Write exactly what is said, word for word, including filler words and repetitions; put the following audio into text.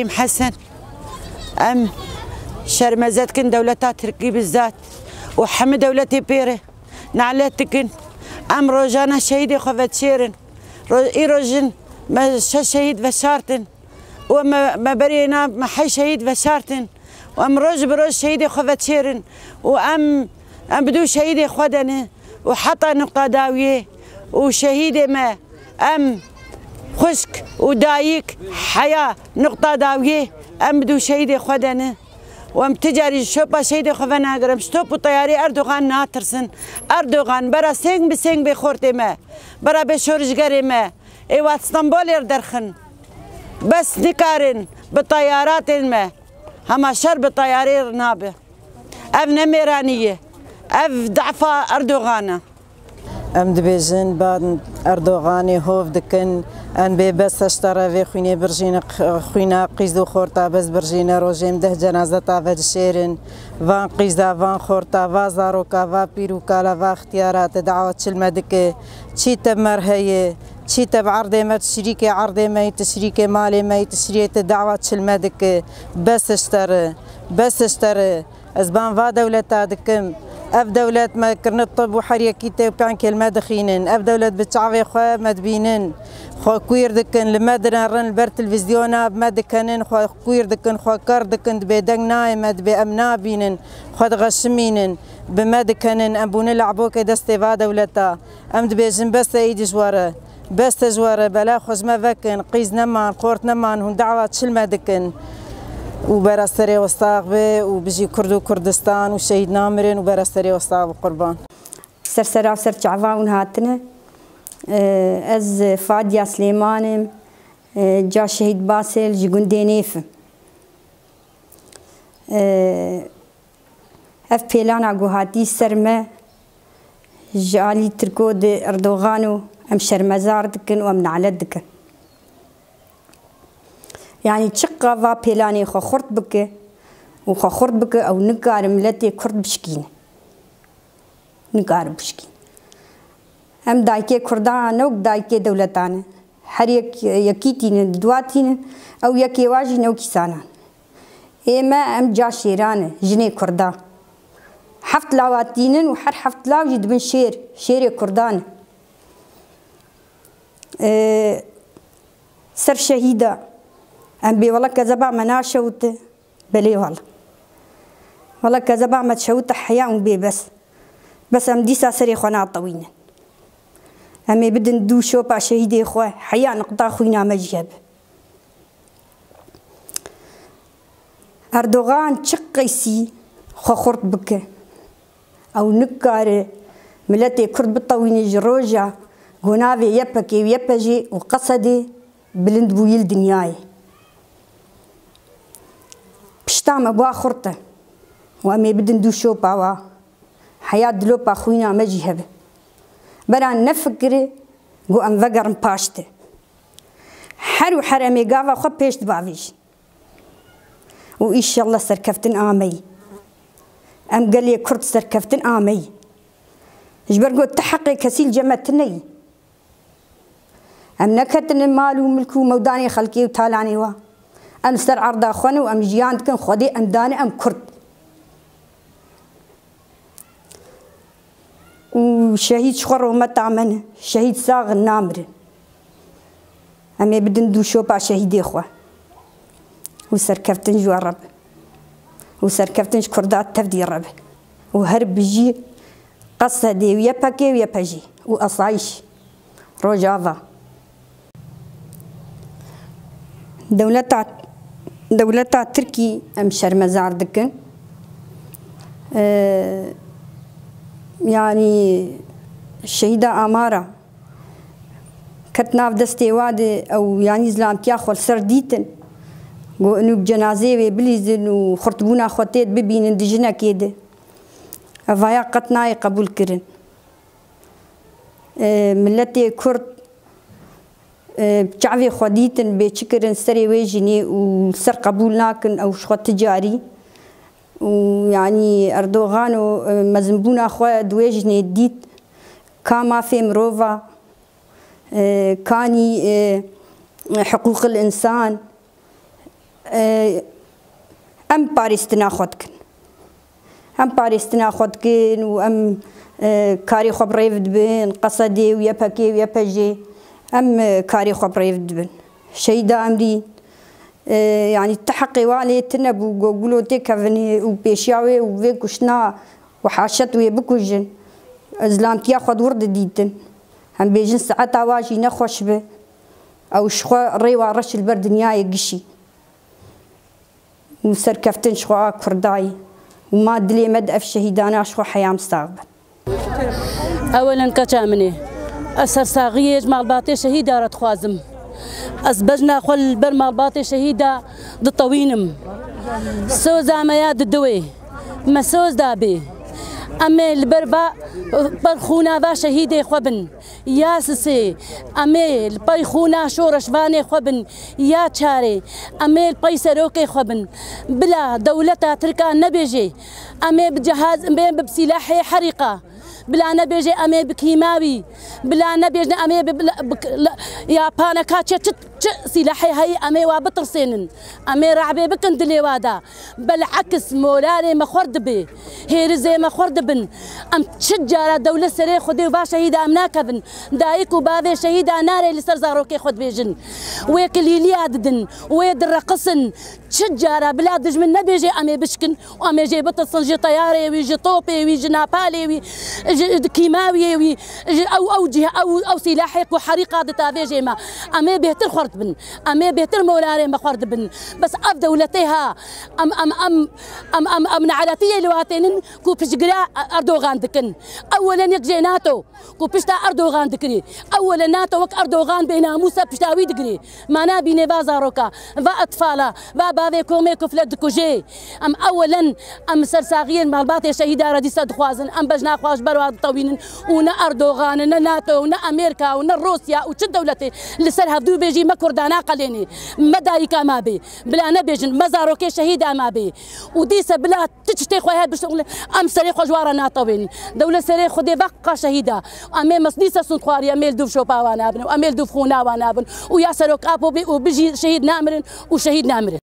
Hesen, em şermeze dikin dewleta Tirkî bizat û hemî dewletê pê re nalet dikin. Em rojane şehîdê xwe veçêrin. Ro-, îro jin me şeş şehîd veşartin û me, me berê na me heyş şehîd veşartin û em roj bi roj şehîdê xwe veçêrin û em, em bi dû şehîdê xwe de ne û heta nuqta dawiyê û şehîdê me, em xwişk û dayik heya nuqta dawiyê, em bi dû şehîdê xwe de ne û em ti carî ji şopa şehîdê xwe venagirin. Em ji top û teyarê Erdogan natirsin. Erdogan bera sêng bi sêng bê xortê me, bera bê şorişgerê me, ê wat Stenbolê re derxin. Bes nikarin bi teyaratên me, hema şer bi teyarê re nabe. Ev ne mêranî ye. Ev defa Erdogan e. Em dibêjin, ba Erdoganê hov dikin, em bê bes e ji te re vê xwînê birjîne, q-, xwîna qîz û xorta bes birjîne, rojê em deh cenazeta vedişêrin. Van qîza, van xorta, va zaroka, va pîr û kala, va ixtiyara te dawa çil me dike. Çî te mer heye, çî te bi erdê me, tu şirîkê erdê me yî, tu şirîkê malê me yî, tu şirîkê te dawa çil me dike. Bes ji te re, bes ji te re. Ez ban va dewleta dikim. Ev dewlet me kirine tib û her yekî tê û pênc kelme dixînin. Ev dewlet bi çavê xwe me dibînin. Xwe kuîr dikin, li me dinerin, li ber televîzyona bi me dikenin, xwe kuîr dikin, xwe ker dikin, dibê deng nayê me, dibê em nabînin, xwe dixeşimînin, bi me dikenin, em bûne le'bokê destê va dewleta. Em dibêjin bes e îdî ji we re. Bes e ji we re, bela xwe ji me vekin, qîz neman, xort neman, hûn dawa çil me dikin. Û bera serê we sax be û bijî Kurd û Kurdistan û şehîd namirin û bera serê we sax be qurban. Ser sera û ser çava hûn hatine. Ee, ez Fadiya Silêman im. Ee, ca şehîd Basêl ji gundê Nêf im. Ee, Ev pêlana ku hatî ser me ji alî Tirko di Erdogan û em şermezar dikin û em nalet dikin. Yanî çiqa va pêlanê xwe xurt bike û xwe xurt bike ew nikare miletê Kurd bişkîne. Nikare bişkîne. Em dayikê Kurdan ne wek dayikê dewletan e. Her yek, yekî tînin, didwa tînin, ew yekê wa jî ne wekî sanan. Ê me, em ca şêran e, jinê Kurda. Heft lawa tînin û her heft law jî dibin şêr, şêrê Kurdan e. Ê, ser şehîda, em bê wele kezeba me naşewite. Belê wele. Wele kezeba me dişewite heya û bê bes. Bes em dîsa serê xwe natewînin. Em ê bidin dû şopa şehîdê xwe, heya niqda xwîna me jî hebe. Erdogan çi qeysî xwe xurt bike. Ew nikare miletê Kurd bitewîne ji roja ku navê Y P G û Y P G û Qesedê bilind bûyî li dinyayê. Pişta me gwa xurt e û em ê bidin dû şopa wa. Heya dilopa xwîna me jî hebe. Bera nefikire ku em vegerin paşde. Her û her em ê gava xwe pêş dibavêjin. Û îşallah serkeftin ameyî. Em gelê Kurd serkeftin ameyî. Ji ber ku ti heqê kesî li cem me tune yî. Em neketine mal û milk û mewdanê xelkê û talanê wa. Em li ser erda xwe ne û em jiyan dikin, Xwedê em dane em Kurd. Û şehîd ji xwe rûmeta me ne. Şehîd sax in, namirin. Em ê bidin dû şopa şehîdê xwe. Û serkeftin ji we re be. Û serkeftin ji Kurda tevdî re be. Û her bijî Qesedê û Y P G û Y P G û asayîş. Rojava. Dewleta, dewleta Tirkî em şermezar dikin. Ee, yanî şehîda Amara ket nav destê wa de ew yanî zilamtiya xwe li ser dîtin. Got, inu bi cenazeyê wê bilîzin û xurtbûna xwe tê bibînin di jinekê de. Evaya qet nayê qebûl kirin. Ee, miletê Kurd, e, çavê xwe dîtin bê çi kirin serê wê jinê û ser qebûl nakin ew ji xwe ti carî. Û yanî Erdogan û, e, mezinbûna xwe di wê jinê dît. Ka mafê mirova, e, kanî, e, hiqûqil însan, E, em parêstina xwe dikin. Em parêstina xwe dikin û em, e, karê xwe bi rêv dibin, Qesedê û Y P G û Y P J. Em, e, karê xwe bi rêv dibin. Şehîda Emrîn, e, yanî ti heqê wan lê tune bû, go gulo têkevin û pêşiya wê û vê kuştina û haşet wê bikujin. Zilamtiya xwe di wir didîtin. Em bêjin saeta wa jî nexweş bi. Ew ji xwe rê wa reş li ber dinyayê gişî. Û serkeftin ji xwe a Kurdayî. Û ma dilê me di ev şehîdana ji xwe heyam sax bin. Ewelen keça min ê. Ez sersaxiyê ji malbatê şehîda re dixwazim. Ez bejna xwe li ber malbatê şehîda ditewînim. Soza me ya didiwê. Me soz dabê. Em ê li ber va, ber xûna va şehîdê xwe bin. Ya sisê, em ê li pey xûna şoreşvanê xwe bin. Ya çarê, em ê li pey serokê xwe bin. Bila dewleta Tirka nebêjê, em ê bi cihaz, em ê bi silahê herîqa. Bila nebêjê, em ê bi kîmawî. Bila nebêjin, em ê bi, bi, bi, ya paneka çi, çi, çi silahê heyî, em ê wa bitirsênin. Em ê re'bê bikin dilê wa da. Bel'eks molarê me xwar dibe, hêrizê me xwar dibin. Em çi cara dewlet serê Xwedê û va şehîda em nakevin. Dayik û bavê şehîda nare li ser zarokê xwe dibêjin. Wê kilîliya didin, wê direqisin. Çi cara bila dijmin nebêje em ê bişkin û em ê jê bitirsin ji teyarê wî, ji topê wî, ji napalê wî, ji kîmawiyê wî, ji ew, ew cih-, ew, ew sîlahê ku herîqa di tavêjê me. Em ê bêhtir xwar dibin. Em ê bêhtir molarê me xwar dibin. Bes ev dewletê ha, Em, em, em, em, em, em ne'aletiyê li watênin ku piştgira Erdogan dikin. Ewelen yek jê NATO ku pişta Erdogan dikirî. Ewelen NATO wek Erdogan bênamûs e pişta wî digirî. Ma nabînê va zaroka, va etfala, va bavê komê kufle dikujê. Em ewelen em sersaxiyên malbatê şehîda re dîsa dixwazin. Em bejna xwe ji ber wa ditewînin û ne Erdogan, ne NATO, ne Amerîka û ne Rûsya û çi dewletê li ser hevdû bêjî me Kurda naqelênê. Me dayika me bê. Bila nebêjin, me zarokê şehîda me bê. Û dîse bila ti tiştê xwe heye bişuxulin, em serê xwe ji wan re natewênin. Dewlet serê Xwedê veqa şehîda. Em ê mes dîse sûndxwarî, em ê li dûv şopa wan nabin û em ê li dûv xûna wan nabin. Û ya serok Apo bê û bijî şehîd namirin û şehîd namirin.